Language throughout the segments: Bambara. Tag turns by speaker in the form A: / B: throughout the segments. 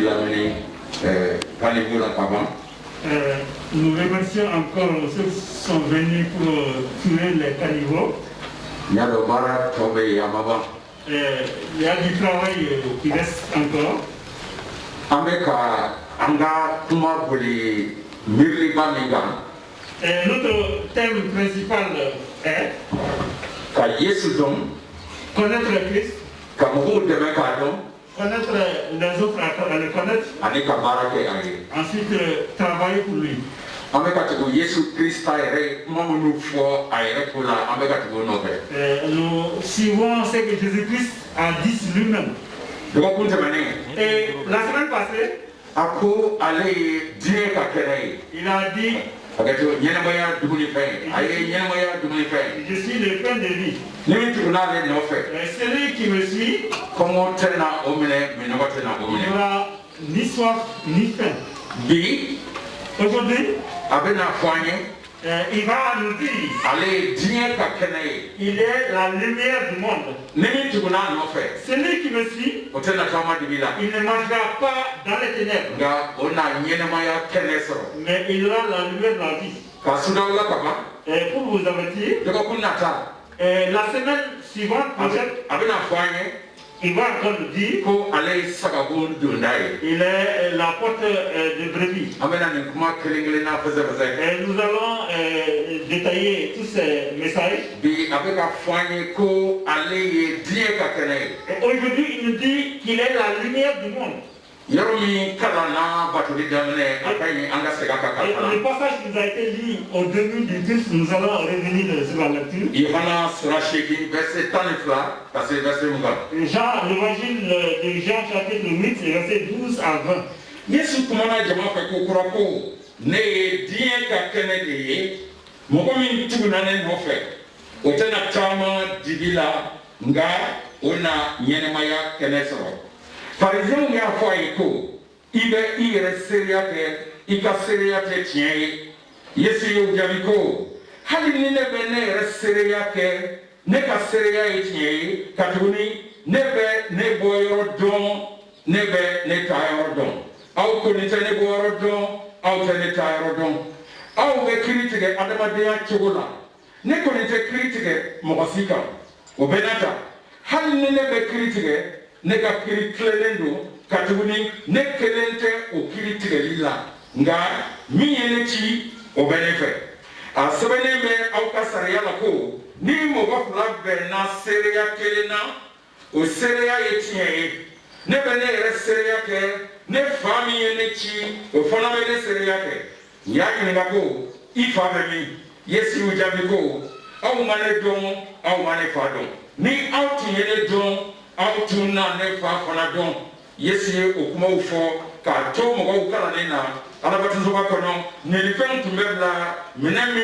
A: Lamini caniveau la ka ban.
B: Nous remercions encore ceux qui sont venus pour curer les caniveaux.
A: N y'a dɔn baara tɔ bɛ yen, a ma ban.
B: Il y a du travail qui reste encore.
A: An bɛ ka an ka kuma boli miiriliba min kan,
B: Notre thème principal est
A: ka Yesu dɔn,
B: connaître Christ,
A: ka mɔgɔw dɛmɛ k'a dɔn,
B: connaître les autres à le connaître,
A: ani ka baara kɛ a ye.
B: Ensuite travailler pour lui.
A: An bɛ ka tugu Yesu Krista yɛrɛ ye kuma minnu fɔ a yɛrɛ ko la, an bɛ ka tugu o nɔfɛ.
B: Nous suivons ce que Jésus-Christ a dit sur lui-même.
A: Dɔgɔkun tɛmɛnen,
B: Et la semaine passée,
A: a ko ale ye diɲɛ ka kɛnɛ ye.
B: Il a dit,
A: Hakɛto, ɲɛnɛmaya dumunifɛn ye, a ye ɲɛnɛmaya dumunifɛn ye.
B: Je suis le pain de vie.
A: Ni min tuguna ale nɔfɛ,
B: Celui qui me suit,
A: kɔngɔ tɛna o minɛ, minnɔgɔ tɛna o
B: il
A: minɛ.
B: N'aura ni soif ni faim.
A: Bi,
B: Aujourd'hui,
A: a bɛna fɔ an ye,
B: il va nous dire,
A: ale ye diɲɛ ka kɛnɛ ye.
B: Il est la lumière du monde.
A: Ni min tuguna a nɔfɛ,
B: Celui qui me suit,
A: o tɛna taama dibi la,
B: il ne marchera pas dans les ténèbres,
A: nka o na ɲɛnɛmaya kɛnɛ sɔrɔ.
B: Mais il aura la lumière de la vie.
A: Ka sudaw la ka ban,
B: Et pour vous avertir,
A: dɔgɔkun nata,
B: la semaine suivante, prochaine,
A: a bɛna fɔ an ye
B: il va encore nous dire,
A: ko ale ye sagagun donda ye.
B: Il est la porte de brebis.
A: An bɛna nin kuma kelen kelenna fɛsɛfɛsɛ.
B: Et nous allons détailler tous ces messages.
A: Bi, a bɛ ka fɔ an ye ko ale ye diɲɛ ka kɛnɛ ye.
B: Et aujourd'hui, il nous dit qu'il est la lumière du monde.
A: Yɔrɔ min kalanna batoli daminɛ, a ka ɲi an ka segin a kan ka
B: Et
A: kalan.
B: le passage qui nous a été lu au début du culte, nous allons revenir sur la lecture.
A: Yohana sura 8, verset 12 ka se verset 20.
B: Jean, l'évangile de Jean, chapitre 8, verset 12 à 20.
A: Yesu kumana jama fɛ ko kura ko: ne ye diɲɛ ka kɛnɛ de ye. Mɔgɔ min tuguna ne nɔfɛ, o tɛna taama dibi la, nka o na ɲɛnɛmaya kɛnɛ sɔrɔ. Farizɛnw y'a fɔ a ye ko: i bɛ i yɛrɛ seereya kɛ, i ka seereya tɛ tiɲɛ ye. Yesu y'o jaabi ko: hali ni ne bɛ ne yɛrɛ seereya kɛ, ne ka seereya ye tiɲɛ ye, katuguni ne bɛ ne bɔyɔrɔ dɔn, ne bɛ ne taayɔrɔ dɔn. Aw kɔni tɛ ne bɔyɔrɔ dɔn, aw tɛ ne taayɔrɔ dɔn. Aw bɛ kiiri tigɛ adamadenya cogo la, ne kɔni tɛ kiiri tigɛ mɔgɔ si kan. O bɛ na ta, hali ni ne bɛ kiiri tigɛ, ne ka kiiri tilennen don, katuguni ne kelen tɛ o kiiri tigɛli la, nka min ye ne ci, o bɛ ne fɛ. A sɛbɛnnen bɛ aw ka sariya la ko ni mɔgɔ fila bɛnna seereya kelen na, o seereya ye tiɲɛ ye. Ne bɛ ne yɛrɛ seereya kɛ, ne fa min ye ne ci, o fana bɛ ne seereya kɛ. U y'a ɲininka ko: i fa bɛ min? Yesu y'u jaabi ko: aw ma ne dɔn, aw ma ne fa dɔn. Ni aw tun ye ne dɔn, aw tun na ne fa fana dɔn. Yesu ye o kumaw fɔ k'a to mɔgɔw kalannen na Alabatosoba kɔnɔ. Nilifɛnw tun bɛ bila minɛn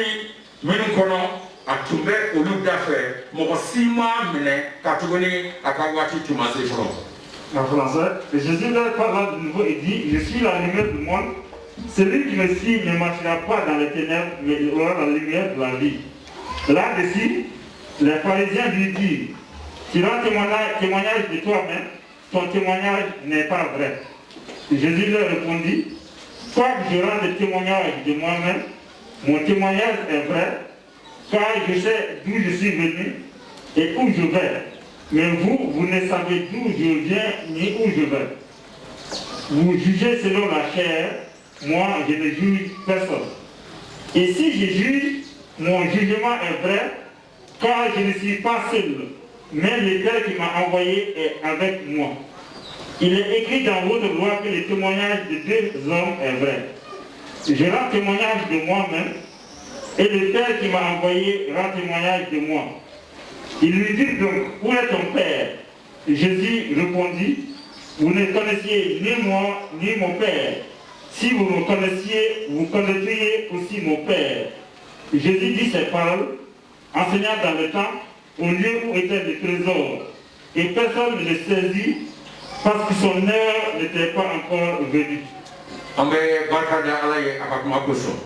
A: minnu kɔnɔ, a tun bɛ olu da fɛ. Mɔgɔ si m'a minɛ, katuguni a ka waati tun ma se fɔlɔ.
B: En français, Jésus leur parla de nouveau et dit, je suis la lumière du monde. Celui qui me suit ne marchera pas dans les ténèbres, mais il aura la lumière de la vie. Là-dessus, les pharisiens lui dirent, tu rends témoignage de toi-même, ton témoignage n'est pas vrai. Jésus leur répondit, quoique je rende témoignage de moi-même, mon témoignage est vrai, car je sais d'où je suis venu et où je vais. Mais vous, vous ne savez d'où je viens ni où je vais. Vous jugez selon la chair, moi je ne juge personne. Et si je juge, mon jugement est vrai, car je ne suis pas seul, mais le Père qui m'a envoyé est avec moi. Il est écrit dans votre loi que le témoignage de deux hommes est vrai. Je rends témoignage de moi-même, et le Père qui m'a envoyé rend témoignage de moi. Il lui dit donc, où est ton Père? Jésus répondit, vous ne connaissiez ni moi ni mon Père. Si vous me connaissiez, vous connaîtriez aussi mon Père. Jésus dit ces paroles, enseignant dans le temple, au lieu où était le trésor. Et personne ne le saisit, parce que son heure n'était pas encore venue.
A: An bɛ barika da Ala ye a ka kuma kosɔn.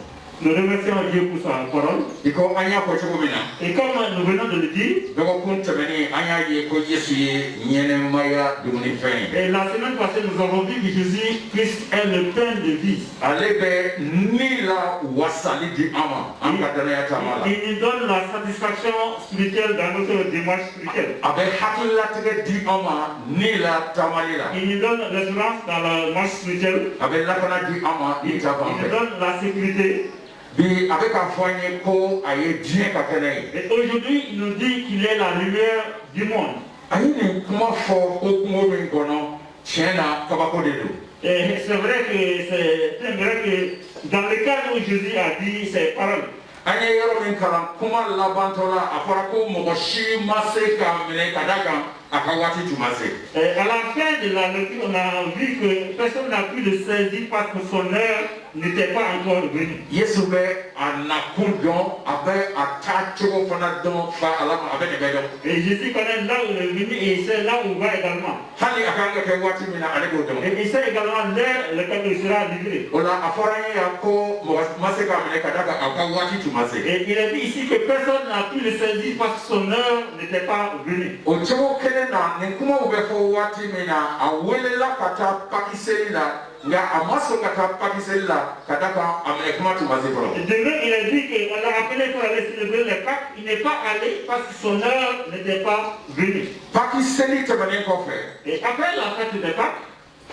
B: Nous remercions Dieu pour sa parole.
A: I ko an y'a fɔ cogo min na,
B: Et comme nous venons de le dire,
A: dɔgɔkun tɛmɛnen, an y'a ye ko Yesu ye ɲɛnɛmaya dumunifɛn ye.
B: Et la semaine passée, nous avons vu que Jésus-Christ est le pain de vie.
A: Ale bɛ ni la wasali di an ma an ka danaya taama la.
B: Il nous donne la satisfaction spirituelle dans notre démarche spirituelle.
A: A bɛ hakililatigɛ di an ma ni la taamali la.
B: Il nous donne l'assurance dans la marche spirituelle.
A: A bɛ lakana di an ma
B: Il
A: ni ta fan
B: nous
A: fɛ.
B: Donne la sécurité.
A: Bi, a bɛ k'a fɔ an ye ko a ye diɲɛ ka kɛnɛ ye.
B: Et aujourd'hui, il nous dit qu'il est la lumière du monde.
A: A ye nin kuma fɔ ko kungo min kɔnɔ, tiɲɛ na, kabako de don.
B: Et c'est vrai que c'est vrai que dans le cadre où Jésus a dit ces paroles,
A: An ye yɔrɔ min kalan, kuma labantɔ la, a fɔra ko mɔgɔ si ma se k'a minɛ ka da kan a ka waati tun ma se.
B: Et à la fin de la lecture, on a vu que personne n'a pu le saisir parce que son heure n'était pas encore venue.
A: Yesu bɛ a nakun dɔn, a bɛ a taa cogo fana dɔn. Fa Ala ma, a bɛ nin bɛɛ dɔn.
B: Et Jésus connaît là où il est venu et il sait là où il va également.
A: Hali a kan ka kɛ waati min na, ale b'o dɔn.
B: Et il sait également l'heure laquelle il sera livré.
A: O la, a fɔra an ye yan ko mɔgɔ ma se k'a minɛ ka da kan a ka waati tun ma se.
B: Et il est dit ici que personne n'a pu le saisir parce que son heure n'était pas venue.
A: O cogo kelen na, nin kumaw bɛ fɔ waati min na, a welela ka taa Paki seli la, nka a ma sɔn ka taa Paki seli la ka da kan a minɛ kuma tun ma se fɔlɔ.
B: Et de même, il est dit qu'on l'a appelé pour aller célébrer les Pâques. Il n'est pas allé parce que son heure n'était pas venue.
A: Paki seli tɛmɛnen kɔfɛ,
B: Et après la fête des Pâques,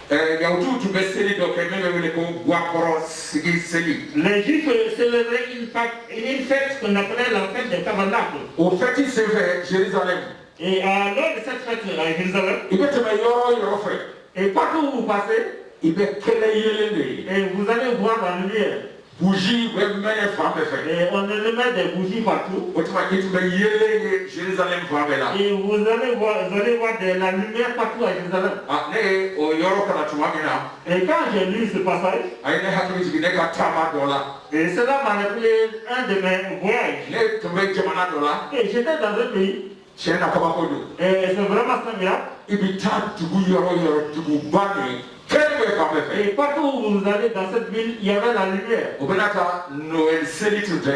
A: Yahudiw tun bɛ seli dɔ kɛ min bɛ wele ko Guakɔrɔ sigi seli.
B: Les Juifs célébraient une Pâque, une fête qu'on appelait la fête des tabernacles.
A: O fɛti senfɛ Jerusalem,
B: Et à lors de cette fête à Jérusalem,
A: i bɛ tɛmɛ yɔrɔ o yɔrɔ fɛ,
B: et partout où vous passez,
A: i bɛ kɛnɛ yelen de ye.
B: Et vous allez voir la lumière.
A: Buji bɛ mɛnɛ fan bɛɛ fɛ.
B: Et on allumait des bougies partout.
A: O tuma, i tun bɛ yelen ye Jerusalem fan bɛɛ la.
B: Et vous allez voir de la lumière partout à Jérusalem.
A: A ne ye o yɔrɔ kalan tuma min na,
B: Et quand j'ai lu ce passage,
A: a ye ne hakili jigin ne ka taama dɔ la.
B: Et cela m'a rappelé un de mes voyages.
A: Ne tun bɛ jamana dɔ la.
B: Et j'étais dans un pays,
A: Tiɲɛ na, kabako don.
B: Et c'est vraiment un miracle.
A: I bɛ taa dugu yɔrɔ o yɔrɔ, duguba nin, kɛnɛ bɛ fan bɛɛ fɛ.
B: Et partout où vous allez dans cette ville, il y avait la lumière.
A: O bɛna ta Noël seli tun tɛ.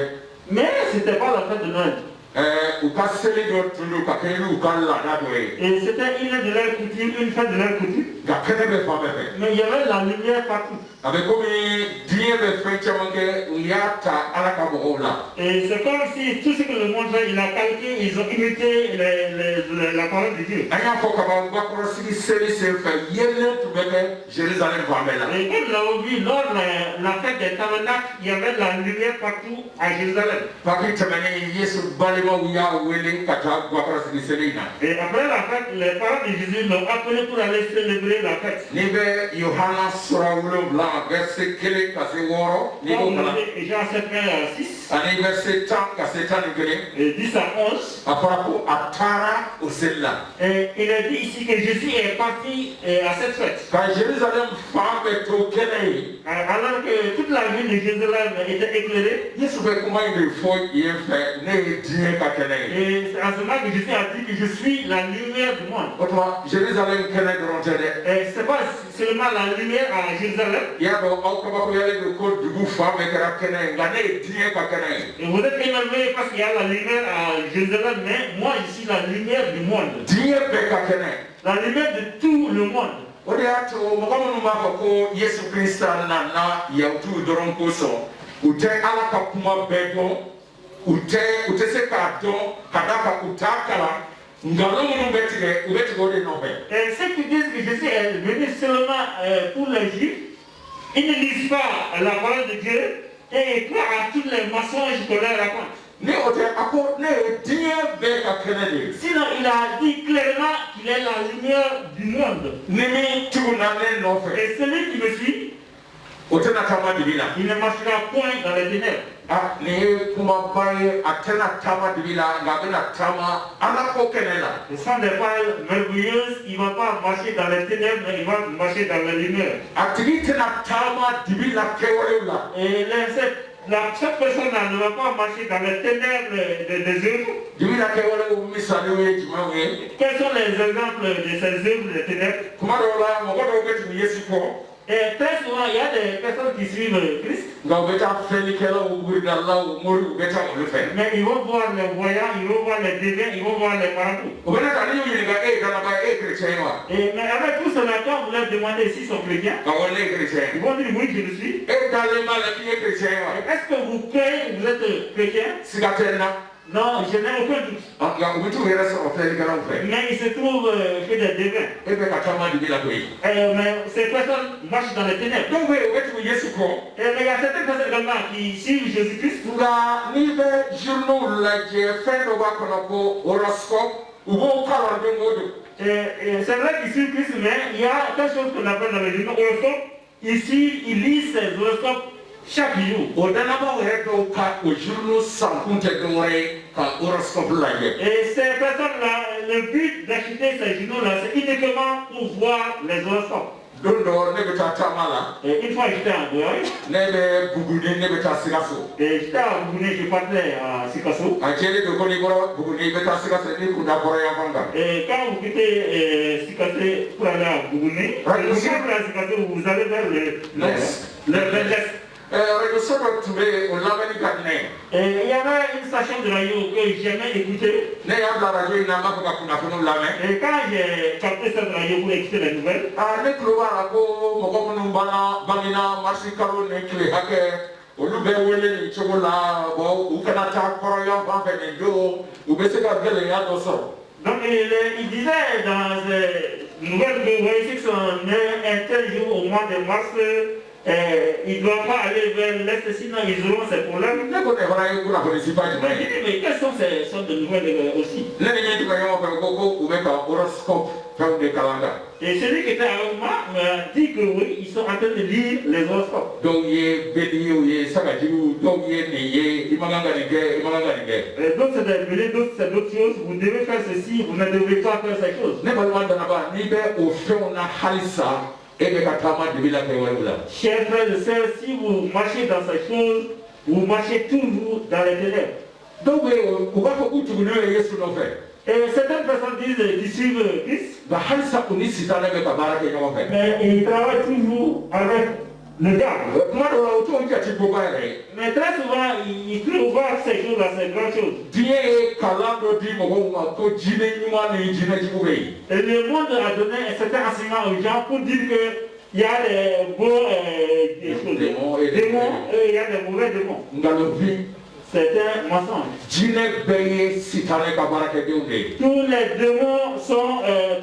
B: Mais ce n'était pas la fête de Noël.
A: U ka seli dɔ tun don ka kɛ n'u ka laada dɔ ye.
B: Et c'était une de leur coutume, une fête de leur coutume.
A: Nka kɛnɛ bɛ fan bɛɛ fɛ.
B: Mais il y avait la lumière partout.
A: A bɛ komi diɲɛ bɛ fɛn caman kɛ, u y'a ta Ala ka mɔgɔw la.
B: Et c'est comme si tout ce que le monde fait, il a calqué, ils ont imité la parole de Dieu.
A: An y'a fɔ kaban, Guakɔrɔsigi seli senfɛ, yelen tun bɛ kɛ Jerusalem fan bɛɛ la.
B: Et comme nous l'avons vu, lors de la fête des tabernacles, il y avait la lumière partout à Jérusalem.
A: Paki tɛmɛnen, Yesu balimaw y'a wele ka taa Guakɔrɔsigi seli in na.
B: Et après la fête, les parents de Jésus l'ont appelé pour aller célébrer la fête.
A: N'i bɛ Yohana sura 7, verset 1 ka se 6, n'i b'o
B: Comme
A: kalan,
B: Jean 7, 1 à 6
A: ani verset 10 ka se 11,
B: et 10 à 11,
A: a fɔra ko a taara o seli la.
B: Et il est dit ici que Jésus est parti à cette fête.
A: Ka Jerusalem fan bɛɛ to kɛnɛ ye.
B: Alors que toute la ville de Jérusalem était éclairée,
A: Yesu bɛ kuma in de fɔ yen fɛ: ne ye diɲɛ ka kɛnɛ ye.
B: Et c'est à ce moment que Jésus a dit que je suis la lumière du monde.
A: O tuma, Jerusalem kɛnɛ dɔrɔn tɛ dɛ.
B: Et ce n'est pas seulement la lumière à Jérusalem.
A: I y'a dɔn, aw kabakoyalen don ko dugu fan bɛɛ kɛra kɛnɛ ye, nka ne ye diɲɛ ka kɛnɛ ye.
B: Et vous êtes émerveillés parce qu'il y a la lumière à Jérusalem, mais moi je suis la lumière du monde.
A: Diɲɛ bɛɛ ka kɛnɛ.
B: La lumière de tout le monde.
A: O de y'a to mɔgɔ minnu b'a fɔ ko Yesu Kirista nana Yahutuw dɔrɔn kosɔn, u tɛ Ala ka kuma bɛɛ dɔn, u tɛ se k'a dɔn ka d'a kan u t'a kalan. Nkalon minnu bɛ tigɛ, u bɛ tigɛ o de nɔfɛ.
B: Et ceux qui disent que Jésus est venu seulement pour les Juifs, ils ne lisent pas la parole de Dieu et ils croient à tous les mensonges qu'on leur raconte.
A: Ni o tɛ, a ko ne ye diɲɛ bɛɛ ka kɛnɛ de ye.
B: Sinon, il a dit clairement qu'il est la lumière du monde.
A: Ni min tuguna ne nɔfɛ,
B: Et celui qui me suit,
A: o tɛna taama dibi la.
B: Il ne marchera point dans les ténèbres.
A: A nin ye kumaba ye: a tɛna taama dibi la, nka a bɛna taama Ala ko kɛnɛ la.
B: Ce sont des paroles merveilleuses. Il ne va pas marcher dans les ténèbres, mais il va marcher dans la lumière.
A: A tigi tɛna taama dibi la kɛwalew la.
B: Et cette personne-là ne va pas marcher dans les ténèbres des œuvres.
A: Dibi la kɛwalew misaliw ye jumɛnw ye?
B: Quels sont les exemples de ces œuvres des ténèbres?
A: Kuma dɔw la, mɔgɔ dɔw bɛ tugu Yesu kɔ.
B: Et très souvent, il y a des personnes qui suivent Christ,
A: Nka u bɛ taa filɛlikɛlaw, wuridalaw, moriw, u bɛ taa olu fɛ.
B: Mais ils vont voir les voyants, ils vont voir les devins, ils vont voir les marabouts.
A: O bɛ ne ta, n'i y'u ɲininka: e ye danaba ye, e ye chrétien ye wa?
B: Et, mais avec tout cela, quand vous leur demandez s'ils sont chrétiens,
A: Awɔ, ne ye chrétien
B: ils
A: ye.
B: Vont dire: oui, je le suis.
A: E dalen b'a la k'i ye chrétien ye wa?
B: Est-ce que vous croyez que vous êtes chrétien?
A: Siga tɛ n na.
B: Non, je n'ai aucun doute.
A: Ah, nka u bɛ t'u yɛrɛ sɔrɔ filɛlikɛlaw fɛ.
B: Mais ils se trouvent chez des devins.
A: E bɛ ka taama dibi la koyi.
B: Mais ces personnes marchent dans les ténèbres.
A: Dɔw bɛ yen, u bɛ tugu Yesu kɔ.
B: Et, mais il y a certaines personnes également qui suivent Jésus-Christ.
A: Nka n'i bɛ journaux lajɛ, fɛn dɔ b'a kɔnɔ ko horoscope, u b'o kalan don o don.
B: Et c'est vrai qu'ils suivent Christ, mais il y a quelque chose qu'on appelle dans le journal horoscope. Ici, ils lisent ces horoscopes chaque jour.
A: O danabaw yɛrɛ dɔw ka o journaux sankun tɛ dɔwɛrɛ ye ka horoscope lajɛ.
B: Et ces personnes-là, le but d'acheter ces journaux-là, c'est uniquement pour voir les horoscopes.
A: Don dɔ, ne bɛ taa taama la.
B: Et une fois, j'étais en voyage,
A: Ne bɛ Buguni, ne bɛ taa Sikaso.
B: Et j'étais à Bougouni, je partais à Sikasso.
A: A jɛlen don ko n'i bɔra Buguni, i bɛ taa Sikaso, n'i kun da kɔrɔ yan fan kan.
B: Et quand vous quittez Sikasso pour aller à Bougouni,
A: Radio
B: vous quittez pour aller à Sikasso, vous allez vers le
A: L'est.
B: L'est.
A: Ɛɛ, radio so dɔ tun bɛ yen, o lamɛnni ka di ne ye.
B: Et il y avait une station de radio que j'aimais écouter.
A: Ne y'a bila radio in na, n b'a fɛ ka kunnafoniw lamɛn.
B: Et quand j'ai capté cette radio pour écouter les nouvelles,
A: Aa, ne tulo b'a la ko mɔgɔ minnu banna bangena marisi kalo ni tile hakɛ, olu bɛ wele nin cogo la, bɔn, u kana taa kɔrɔyan fan fɛ nin don, u bɛ se ka gɛlɛya dɔ sɔrɔ.
B: Donc il disait dans ces nouvelles que voyez, ceux qui sont nés un tel jour au mois de mars, ils ne doivent pas aller vers l'est, sinon ils auront ces problèmes.
A: Ne ko nin fana ye kunnafoni sifa jumɛn
B: J'ai
A: ye?
B: dit, mais quelles sont ces sortes de nouvelles aussi?
A: Ne ni min tun bɛ ɲɔgɔn fɛ ko u bɛ ka horoscope fɛnw de kalan kan.
B: Et celui qui était avec moi m'a dit que oui, ils sont en train de lire les horoscopes.
A: Dɔw ye bélier ye, sagajigiw, dɔw ye nin ye, i man kan ka nin kɛ, i man kan ka nin kɛ.
B: Et d'autres c'est des béliers, d'autres c'est d'autres choses. Vous devez faire ceci, vous ne devez pas faire ces choses.
A: Ne balima danaba, n'i bɛ o fɛnw na halisa, e bɛ ka taama dibi la kɛwalew la.
B: Chers frères et sœurs, si vous marchez dans ces choses, vous marchez toujours dans les ténèbres.
A: Dɔw bɛ yen, u b'a fɔ k'u tugunnen bɛ Yesu nɔfɛ.
B: Et certaines personnes disent qu'ils suivent Christ,
A: Nka halisa u ni sitanɛ bɛ ka baara kɛ ɲɔgɔn fɛ.
B: Mais ils travaillent toujours avec le diable.
A: Kuma dɔw la, u t'o jate koba yɛrɛ ye.
B: Mais très souvent, ils trouvent ces choses-là, ces grandes choses.
A: Diɲɛ ye kalan dɔ di mɔgɔw ma ko jinɛ ɲuman ni jinɛ jugu bɛ yen.
B: Et le monde a donné un certain enseignement aux gens pour dire que il y a des bons des choses,
A: Démons et des
B: démons et il y a des mauvais démons.
A: Nkalonfin.
B: C'est un mensonge.
A: Jinɛ bɛɛ ye sitanɛ ka baarakɛdenw de ye.
B: Tous les démons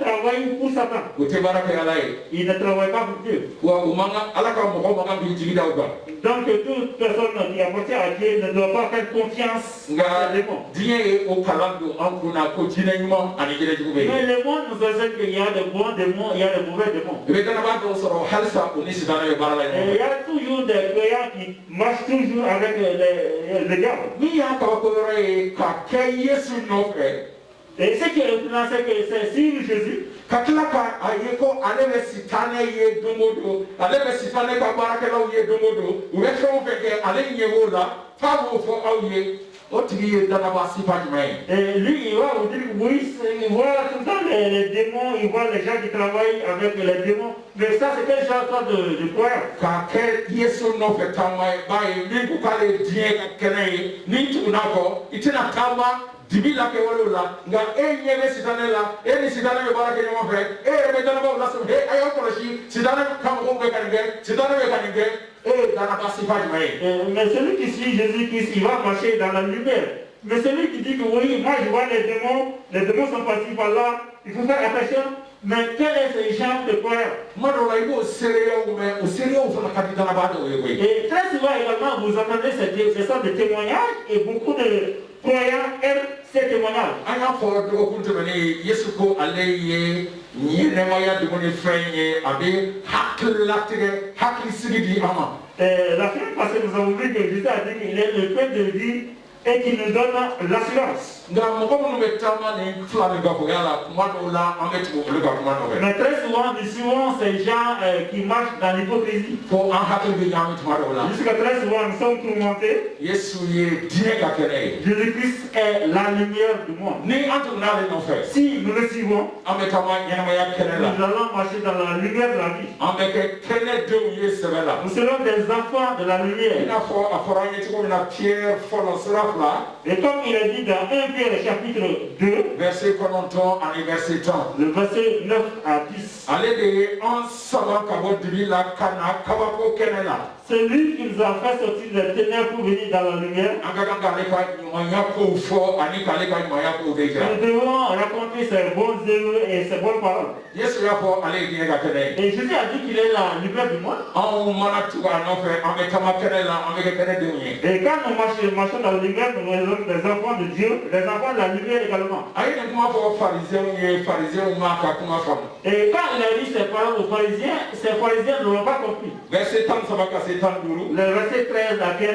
B: travaillent pour Satan.
A: U tɛ baara kɛ Ala ye.
B: Ils ne travaillent pas pour Dieu.
A: Wa u man kan, Ala ka mɔgɔ man kan k'i jigi da u kan.
B: Donc toute personne qui appartient à Dieu ne doit pas faire confiance
A: Nka
B: aux démons.
A: Diɲɛ ye o kalan don an kun na ko jinɛ ɲuman ani jinɛ jugu bɛ yen.
B: Mais le monde nous enseigne qu'il y a de bons démons, il y a de mauvais démons.
A: I bɛ danabaa dɔw sɔrɔ, halisa u ni sitanɛ bɛ baara la
B: Et
A: ɲɔgɔn
B: il
A: fɛ.
B: y a toujours des croyants qui marchent toujours avec le diable.
A: Min y'a kabako yɔrɔ ye ka kɛ Yesu nɔfɛ,
B: Et ce qui est étonnant, c'est que c'est suivre Jésus,
A: ka tila ka a ye ko ale bɛ sitanɛ ye don o don, ale bɛ sitanɛ ka baarakɛlaw ye don o don, u bɛ fɛn o fɛn kɛ, ale ɲɛ b'o la f'a b'o fɔ aw ye, o tigi ye danaba sifa jumɛn ye?
B: Et lui, il va vous dire que oui, il voit tout le temps les démons, il voit les gens qui travaillent avec les démons. Mais ça, c'est quel genre de croyant?
A: K'a kɛ Yesu nɔfɛ taama ye b'a ye min ko k'ale ye diɲɛ ka kɛnɛ ye, n'i tuguna kɔ, i tɛna taama dibi la kɛwalew la, nka e ɲɛ bɛ sitanɛ la, e ni sitanɛ bɛ baara kɛ ɲɔgɔn fɛ, e yɛrɛ bɛ danabaw lasɔrɔ he, a y'aw kɔlɔsi, sitanɛ ka mɔgɔw bɛ ka nin kɛ, sitanɛ bɛ ka nin kɛ, e ye danaba sifa jumɛn ye?
B: Mais celui qui suit Jésus-Christ, il va marcher dans la lumière. Mais celui qui dit que oui, moi je vois les démons sont passés par là, il faut faire attention. Mais quel est ce genre de croyant?
A: Kuma dɔw la, i b'o seereyaw mɛn, o seereyaw fana ka di danaba dɔw ye koyi.
B: Et très souvent également, vous entendez ces sortes de témoignages et beaucoup de croyants aiment ces témoignages.
A: An y'a fɔ dɔgɔkun tɛmɛnen, Yesu ko ale ye ɲɛnɛmaya dumunifɛn ye, a bɛ hakililatigɛ, hakilisigi di an ma.
B: La semaine passée, nous avons vu que Jésus a dit qu'il est le pain de vie. Et qui nous donne l'assurance.
A: Nka mɔgɔ minnu bɛ taama ni filankafoya la, kuma dɔw la, an bɛ tugu olu ka kuma nɔfɛ.
B: Mais très souvent, nous suivons ces gens qui marchent dans l'hypocrisie.
A: Fo an hakili bɛ ɲagami tuma dɔw la.
B: Jusqu'à très souvent, nous sommes tourmentés.
A: Yesu ye diɲɛ ka kɛnɛ ye.
B: Jésus-Christ est la lumière du monde.
A: Ni an tuguna ale nɔfɛ,
B: Si nous le suivons,
A: an bɛ taama ɲɛnamaya kɛnɛ la.
B: Nous allons marcher dans la lumière de la vie.
A: An bɛ kɛ kɛnɛdenw ye sɛbɛ la.
B: Nous serons des enfants de la
A: I
B: lumière.
A: n'a fɔ a fɔra an ye cogo min na Pierre fɔlɔ sura 2,
B: Et comme il est dit dans 1 Pierre chapitre 2,
A: verset 9 ani verset 10,
B: le verset 9 à 10,
A: ale de ye an sama ka bɔ dibi la ka na kabako kɛnɛ la.
B: C'est lui qui nous a fait sortir des ténèbres pour venir dans la lumière.
A: An ka kan k'ale ka ɲumanya kow fɔ ani k'ale ka ɲumanya kow de jira.
B: Nous devons raconter ses bonnes œuvres et ses bonnes paroles.
A: Yesu y'a fɔ ale ye diɲɛ ka kɛnɛ ye.
B: Et Jésus a dit qu'il est la lumière du monde.
A: Anw mana tugu a nɔfɛ, an bɛ taama kɛnɛ la, an bɛ kɛ kɛnɛdenw ye.
B: Et quand nous marchons dans la lumière, nous sommes des enfants de Dieu, des enfants de la lumière également.
A: A ye nin kuma fɔ farisɛnw ye, farisɛnw m'a ka kuma faamu.
B: Et quand il a dit ces paroles aux pharisiens, ces pharisiens ne l'ont pas compris.
A: Verset 13 ka se 15,
B: Les versets 13 à 15,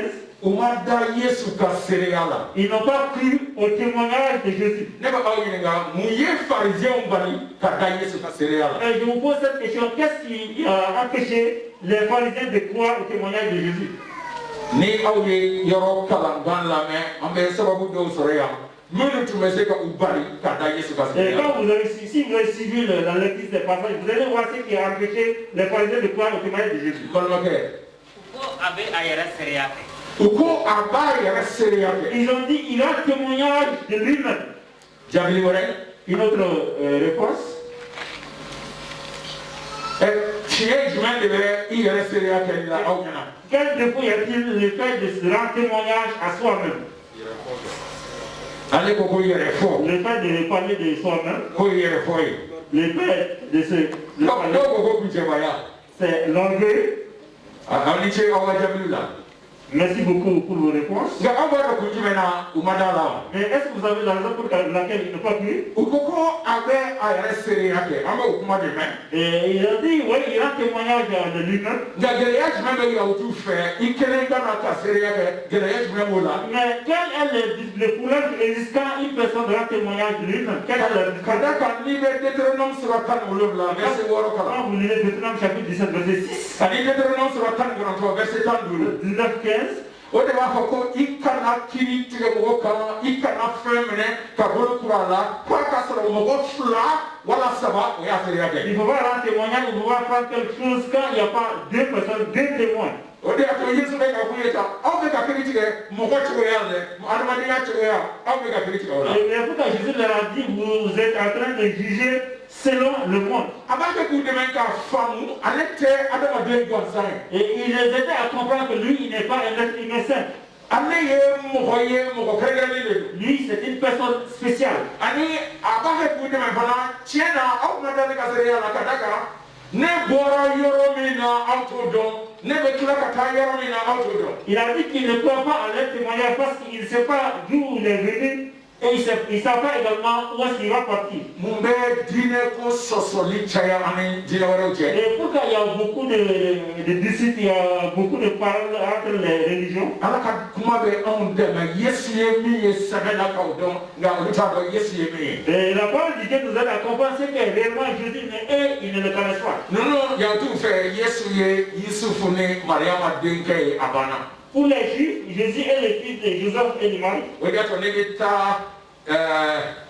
A: u ma da Yesu ka seereya la.
B: Ils n'ont pas cru au témoignage de Jésus.
A: Ne bɛ aw ɲininka, mun ye farisɛnw bali ka da Yesu ka seereya la?
B: Et je vous pose cette question, qu'est-ce qui a empêché les pharisiens de croire au témoignage de Jésus?
A: Ni aw ye yɔrɔ kalankan lamɛn, an bɛ sababu dɔw sɔrɔ yan minnu tun bɛ se ka u bali ka da Yesu ka
B: Et
A: seereya la.
B: quand vous avez, si vous avez suivi la lecture des passages, vous allez voir ce qui a empêché les pharisiens de croire au témoignage de Jésus.
A: Balimakɛ.
C: Ko a bɛ a yɛrɛ seereya kɛ.
A: U ko a b'a yɛrɛ seereya kɛ.
B: Ils ont dit: il a témoignage de lui-même.
A: Jaabi wɛrɛ?
B: Une autre réponse.
A: Ɛ, tiɲɛ jumɛn de bɛ i yɛrɛ seereya kɛli la aw ɲɛna?
B: Quel défaut y a-t-il le fait de se rendre témoignage à soi-même?
A: Ale ko ko yɛrɛ fɔ.
B: Le fait de parler de soi-même,
A: Ko yɛrɛ fɔ ye.
B: Le fait de se de parler,
A: Dɔw ko ko kuncɛbaya.
B: C'est l'orgueil.
A: Aw ni ce aw ka jaabiw la.
B: Merci beaucoup pour vos réponses.
A: Nka aw b'a dɔn kun jumɛn na u ma da la wa?
B: Mais est-ce que vous avez la raison pour laquelle ils n'ont pas cru?
A: U ko ko a bɛ a yɛrɛ seereya kɛ, an b'o kuma de mɛn.
B: Et ils ont dit: oui, il rend témoignage de lui-même.
A: Nka gɛlɛya jumɛn bɛ Yahutu fɛ i kelen ka na ka seereya kɛ, gɛlɛya jumɛn b'o la?
B: Mais quel est le problème qui existe quand une personne rend témoignage de lui-même? Quel est le
A: Ka da kan n'i bɛ Deutéronome sura 17 verset 6 kalan,
B: Quand vous lisez Deutéronome chapitre 17, verset 6,
A: ani Deutéronome sura 19 verset 15,
B: 19, 15,
A: o de b'a fɔ ko i kana kiiri tigɛ mɔgɔ kan, i kana fɛn minɛ ka bolo kura a la f'a ka sɔrɔ mɔgɔ fila wala saba o y'a seereya kɛ.
B: Il ne faut pas rendre témoignage, il ne faut pas prendre quelque chose quand il n'y a pas deux personnes, deux témoins.
A: O de y'a to Yesu bɛ ka f'u ye tan, aw bɛ ka kiiri tigɛ mɔgɔ cogoya dɛ, adamadenya cogoya, aw bɛ ka kiiri tigɛ o la.
B: Et pourquoi Jésus leur a dit: vous êtes en train de juger selon le monde.
A: A b'a kɛ k'u dɛmɛ k'a faamu ale tɛ adamaden gansan ye.
B: Et il les aidait à comprendre que lui, il n'est pas un être humain simple.
A: Ale ye mɔgɔ ye, mɔgɔ kɛrɛnkɛrɛnnen de don.
B: Lui, c'est une personne spéciale.
A: Ani a b'a fɛ k'u dɛmɛ fana, tiɲɛ na, aw ma da ne ka seereya la, ka da kan ne bɔra yɔrɔ min na, aw t'o dɔn, ne bɛ tila ka taa yɔrɔ min na, aw t'o dɔn.
B: Il a dit qu'il ne croit pas à leur témoignage parce qu'il ne sait pas d'où il est venu et il ne sait pas également où est-ce qu'il va partir.
A: Mun bɛ diinɛ ko sɔsɔli caya ani diinɛ wɛrɛw cɛ?
B: Et pourquoi il y a beaucoup de disciples, il y a beaucoup de paroles entre les religions?
A: Ala ka kuma bɛ anw dɛmɛ Yesu ye min ye sɛbɛn la k'aw dɔn, nka olu t'a dɔn Yesu ye min ye.
B: Et la parole de Dieu nous aide à comprendre ce qu'est réellement Jésus, mais eux, ils ne le connaissent pas.
A: Ninnu Yahutuw fɛ, Yesu ye Yusufu ni Mariyama denkɛ ye, a banna.
B: Pour les Juifs, Jésus est le fils de Joseph et de Marie.
A: O de y'a to ne bɛ taa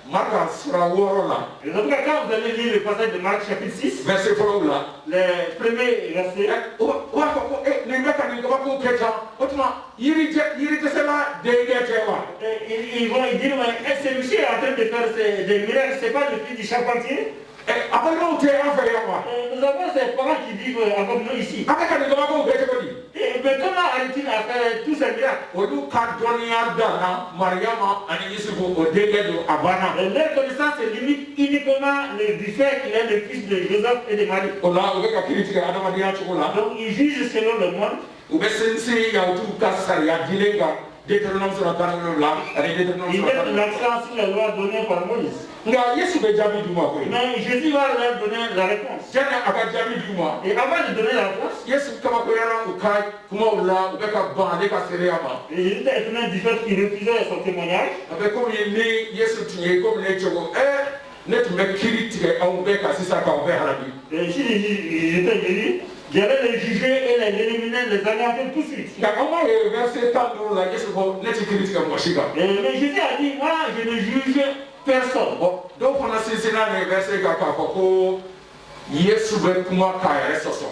A: Marka sura 6 la,
B: Et en tout cas, quand vous allez lire le passage de Marc chapitre 6,
A: verset fɔlɔw la,
B: les premiers versets,
A: u b'a fɔ ko e nin bɛ ka nin kabako kɛ tan, o tuma yiridɛsɛla denkɛ tɛ wa?
B: Et ils vont dire: mais est-ce que ce monsieur est en train de faire des miracles, c'est pas le fils du charpentier?
A: A balimaw tɛ an fɛ yan wa?
B: Nous avons ses parents qui vivent avec nous ici.
A: A bɛ ka nin kabakow kɛ cogo di?
B: Et, mais comment arrive-t-il à faire tous ces miracles?
A: Olu ka dɔnniya danna Mariyama ani Yusufu o denkɛ don, a banna.
B: Et leur connaissance se limite uniquement du fait qu'il est le fils de Joseph et de Marie.
A: O la u bɛ ka kiiri tigɛ adamadenya cogo la.
B: Donc ils jugent selon le monde.
A: U bɛ sinsin Yahutuw ka sariya dilen kan. Deutéronome sura 17 ani Deutéronome
B: Ils
A: sura
B: mettent
A: 17.
B: L'accent sur les lois données par Moïse.
A: Nka Yesu bɛ jaabi d'u ma koyi.
B: Mais Jésus va leur donner la réponse.
A: Yanni a ka jaabi d'u ma,
B: Et avant de donner la réponse,
A: Yesu kabakoyara u ka kumaw la, u bɛ ka ban ale ka seereya ma.
B: et Jésus était étonné du fait qu'il refusait son témoignage.
A: A bɛ komi ni Yesu tun ye komi ne cogo, ne tun bɛ kiiri tigɛ aw bɛɛ kan sisan k'aw bɛɛ halaki.
B: Et si j'étais Jésus, j'allais les juger et les éliminer, les anéantir tout de suite.
A: Nka an b'a ye verset 15 la, Yesu ko ne tɛ kiiri tigɛ mɔgɔ si kan.
B: Mais Jésus a dit, moi, je ne juge personne.
A: Bɔn, dɔw fana sinsinna nin verset kan k'a fɔ ko Yesu bɛ kuma k'a yɛrɛ sɔsɔ.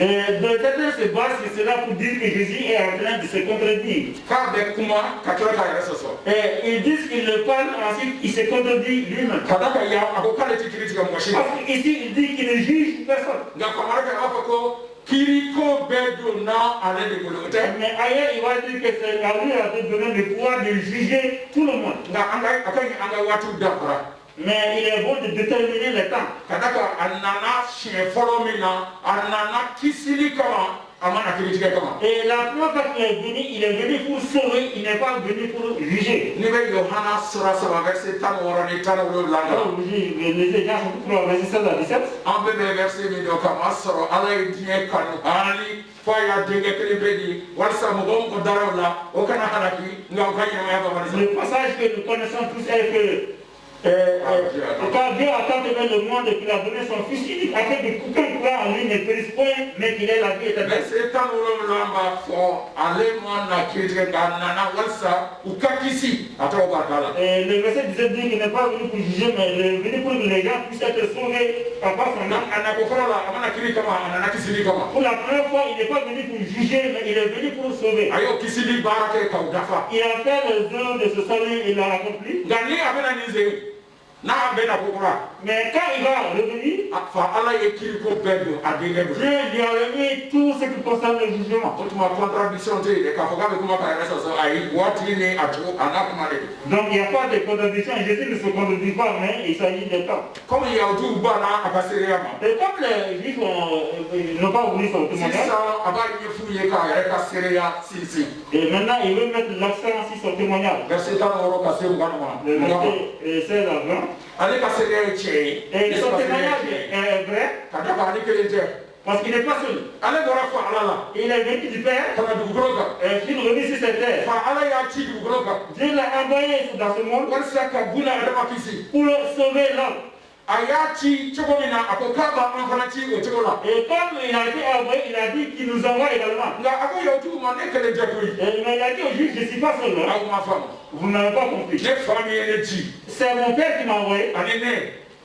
B: Et certains se basent sur cela pour dire que Jésus est en train de se contredire.
A: K'a bɛ kuma ka tila k'a yɛrɛ sɔsɔ.
B: Et ils disent qu'il le parle, ensuite il se contredit lui-même.
A: Ka da kan yan, a ko k'ale tɛ kiiri tigɛ mɔgɔ si kan.
B: Parce qu'ici, il dit qu'il ne juge personne.
A: Nka fan wɛrɛ fɛ, a b'a fɔ ko kiiri ko bɛɛ donna ale de bolo, o tɛ?
B: Mais ailleurs, il va dire que c'est à lui a été donné le pouvoir de juger tout le monde.
A: Nka an ka a ka ɲi an ka waatiw dafara.
B: Mais il est bon de déterminer le temps.
A: Ka da kan a nana siɲɛ fɔlɔ min na, a nana kisili kama, a ma na kiiritigɛ kama.
B: Et la première fois qu'il est venu, il est venu pour sauver, il n'est pas venu pour juger.
A: N'i bɛ Yohana sura 3, verset 16 ni 17 kalan,
B: Alors, vous lisez Jean chapitre 3, verset 16 à 17.
A: An bɛɛ bɛ verset min dɔn, k'a masɔrɔ Ala ye diɲɛ kanu haali fo a y'a denkɛ kelen pe di, walasa mɔgɔ o mɔgɔ dara o la, o kana halaki, nka o ka ɲɛnamaya banbali sɔrɔ.
B: Le passage que nous connaissons tous est que car Dieu a tant aimé le monde qu'il a donné son Fils unique afin que quiconque croit en lui ne périsse point, mais qu'il ait la vie éternelle.
A: Verset 17 b'a fɔ ale ma na kiiritigɛ, nka a nana walasa u ka kisi a tɔgɔ barika la.
B: Et le verset 17 dit qu'il n'est pas venu pour juger, mais il est venu pour que les gens puissent être sauvés par son nom.
A: A nako fɔlɔ la, a ma na kiiri kama, a nana kisili kama.
B: Pour la première fois, il n'est pas venu pour juger, mais il est venu pour sauver.
A: A y'o kisili baara kɛ k'aw dafa.
B: Il a fait les œuvres de ce salut, il l'a accompli.
A: Nka ni a bɛna nin sen n'a bɛna ko kura,
B: Mais quand il va revenir,
A: a fa Ala ye kiiriko bɛɛ don a denkɛ bolo.
B: Dieu lui a remis tout ce qui concerne le jugement.
A: O tuma contradiction tɛ yen dɛ, k'a fɔ k'a bɛ kuma k'a yɛrɛ sɔsɔ, ayi, waati ni a cogo a n'a kuma de don.
B: Donc il n'y a pas de contradiction. Jésus ne se contredit pas, mais il s'agit des temps.
A: Komi Yahudiw banna a ka seereya ma,
B: Et comme les Juifs n'ont pas voulu son témoignage,
A: sisan a b'a ɲɛf'u ye k'a yɛrɛ ka seereya sinsin.
B: Et maintenant il veut mettre l'accent sur son témoignage.
A: Verset 16 ka se 20 ma.
B: Le
A: 20 ma.
B: verset 16 à 20.
A: Ale ka seereya ye tiɲɛ ye.
B: Et
A: Yesu
B: son
A: ka seereya ye
B: témoignage
A: tiɲɛ ye.
B: est vrai
A: Ka da kan ale kelen tɛ.
B: parce qu'il n'est pas seul.
A: Ale bɔra fa Ala la
B: Il est venu du Père
A: ka na dugukolo kan.
B: et il est revenu sur cette terre.
A: Fa Ala y'a ci dugukolo kan
B: Dieu l'a envoyé dans ce monde
A: walasa ka buna adama kisi.
B: Pour sauver l'homme.
A: A y'a ci cogo min na, a ko k'a b'an fana ci o cogo la.
B: Et comme il a été envoyé, il a dit qu'il nous envoie également.
A: Nka a ko Yahudiw ma, ne kelen tɛ koyi.
B: Et, mais il a dit aux Juifs, je ne suis pas seul, hein.
A: Aw ma faamu.
B: Vous n'avez pas compris.
A: Ne fa min ye ne ci,
B: C'est mon Père qui m'a envoyé.
A: Ani ne,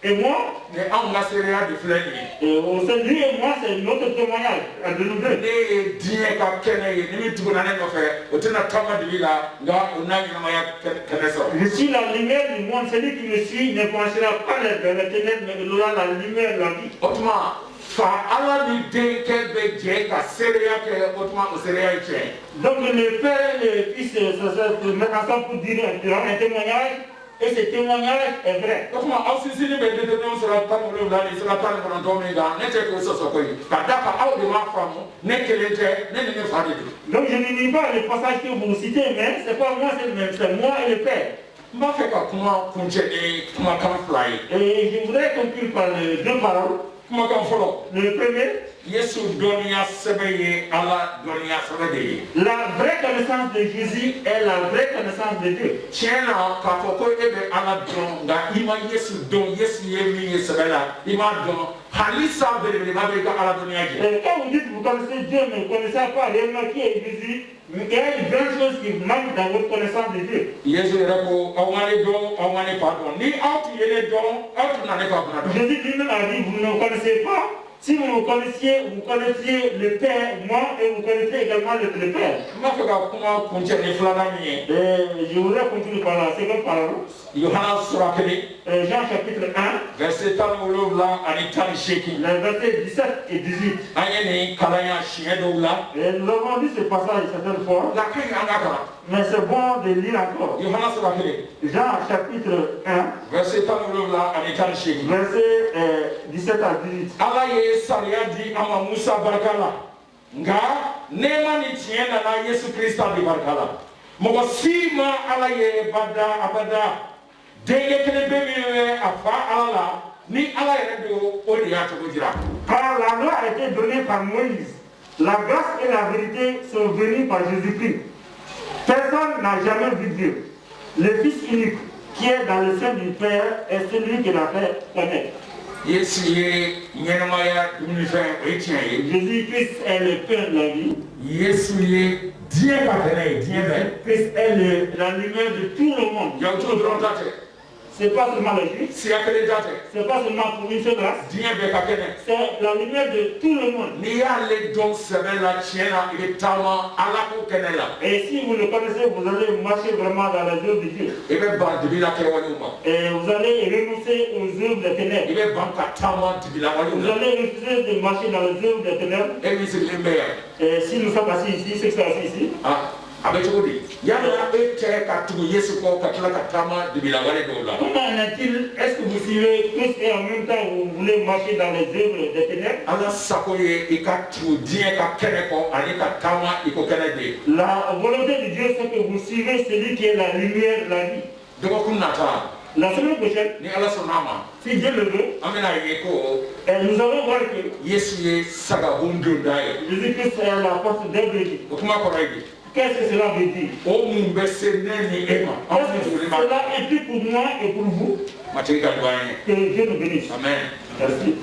B: Et moi,
A: ni anw ka seereya de filɛ nin ye.
B: et au sein lui et moi, c'est notre témoignage de nous deux.
A: Ne ye diɲɛ ka kɛnɛ ye, ni min tuguna ne nɔfɛ, o tɛna taama dibi la, nka o n'a ɲɛnamaya kɛnɛ sɔrɔ.
B: Je suis la lumière du monde. Celui qui me suit ne marchera pas dans les ténèbres, mais il aura la lumière de la vie.
A: O tuma fa Ala ni denkɛ bɛ jɛ ka seereya kɛ, o tuma o seereya ye tiɲɛ ye.
B: Donc le Père et le Fils se mettent ensemble pour dire un témoignage, et ce témoignage est vrai.
A: O tuma aw sinsinni bɛ Deutéronome sura 17 ni sura 19 min kan, ne tɛ k'o sɔsɔ koyi, ka da kan aw de m'a faamu, ne kelen tɛ, ne ni ne fa de don.
B: Donc je ne nie pas le passage que vous citez, mais c'est pas moi, c'est moi et le Père.
A: N b'a fɛ ka kuma kuncɛ ni kumakan fila ye.
B: Et je voudrais conclure par deux paroles.
A: Kumakan fɔlɔ,
B: Le premier,
A: Yesu dɔnniya sɛbɛ ye Ala dɔnniya sɛbɛ de ye.
B: La vraie connaissance de Jésus est la vraie connaissance de Dieu.
A: Tiɲɛ na, k'a fɔ ko e bɛ Ala dɔn nka i ma Yesu dɔn, Yesu ye min ye sɛbɛ la, i m'a dɔn, halisa belebeleba bɛ i ka Ala dɔnniya jɛ.
B: Et quand vous dites que vous connaissez Dieu, mais vous ne connaissez pas réellement qui est Jésus, il y a une grande chose qui manque dans votre connaissance de Dieu.
A: Yesu yɛrɛ ko aw ma ne dɔn, aw ma ne fa dɔn. Ni aw tun ye ne dɔn, aw tun na ne fa fana dɔn.
B: Jésus lui-même a dit, vous ne me connaissez pas. Si vous me connaissiez, vous connaissiez le Père, moi, et vous connaissiez également le Père.
A: N b'a fɛ ka kuma kuncɛ ni filanan min ye,
B: Et je voudrais continuer par la seconde parole.
A: Yohana sura 1,
B: Jean chapitre 1,
A: verset 17 ani 18.
B: Les versets 17 et 18.
A: An ye nin kalan yan siɲɛ dɔw la.
B: Et nous avons lu ce passage certaines fois,
A: Nka ka ɲi an ka kalan.
B: Mais c'est bon de lire encore.
A: Yohana sura 1,
B: Jean chapitre 1,
A: verset 17 ani 18.
B: Versets 17 à 18.
A: Ala ye sariya di an ma Musa barika la, nka nɛɛma ni tiɲɛ nana Yesu Krista de barika la. Mɔgɔ si ma Ala ye bada abada. Denkɛ kelen bɛ min bɛ a fa Ala la, ni Ala yɛrɛ don, o de y'a cogo jira.
B: Car la loi a été donnée par Moïse. La grâce et la vérité sont venues par Jésus-Christ. Personne n'a jamais vu Dieu. Le Fils unique qui est dans le sein du Père est celui qui l'a fait connaître.
A: Yesu ye ɲɛnamaya dumunifɛn, o ye tiɲɛ ye.
B: Jésus-Christ est le pain de la vie.
A: Yesu ye diɲɛ ka kɛnɛ ye, diɲɛ bɛɛ.
B: Christ est la lumière de tout le monde.
A: Yahutuw dɔrɔn ta tɛ.
B: C'est pas seulement les Juifs,
A: Siya kelen ta tɛ.
B: C'est pas seulement pour une seule race,
A: Diɲɛ bɛɛ ka kɛnɛ.
B: C'est la lumière de tout le monde.
A: N'i y'ale dɔn sɛbɛ la, tiɲɛ na, i bɛ taama Ala ko kɛnɛ la.
B: Et si vous le connaissez, vous allez marcher vraiment dans les œuvres de Dieu.
A: I bɛ ban dibi la kɛwalew ma.
B: Et vous allez renoncer aux œuvres des
A: I
B: ténèbres.
A: bɛ ban ka taama dibi la walew
B: Vous
A: la.
B: allez refuser de marcher dans les œuvres des ténèbres.
A: E min sigilen bɛ yan.
B: Et si nous sommes assis ici, ceux qui sont assis ici,
A: Ah, a bɛ cogo di? Yala e tɛ ka tugu Yesu kɔ ka tila ka taama dibi la wale dɔw la?
B: Comment en est-il? Est-ce que vous suivez Christ et en même temps vous voulez marcher dans les œuvres des ténèbres?
A: Ala sago ye i ka tugu diɲɛ ka kɛnɛ kɔ ani ka taama i ko kɛnɛ de ye.
B: La volonté de Dieu, c'est que vous suivez celui qui est la lumière de la vie.
A: Dɔgɔkun nata,
B: La semaine prochaine,
A: ni Ala sɔnna a ma,
B: si Dieu le veut,
A: an bɛna ye ko
B: et nous allons voir que
A: Yesu ye sagabon donda ye.
B: Jésus-Christ est la porte des brebis.
A: O kuma kɔrɔ ye di?
B: Qu'est-ce que cela veut dire?
A: O mun bɛ se ne ni e ma, anw
B: Qu'est-ce
A: ni
B: que
A: tugulen ma?
B: cela implique pour moi et pour vous?
A: Matigi ka duba an ye.
B: Que Dieu nous bénisse.
A: Amen.
B: Merci.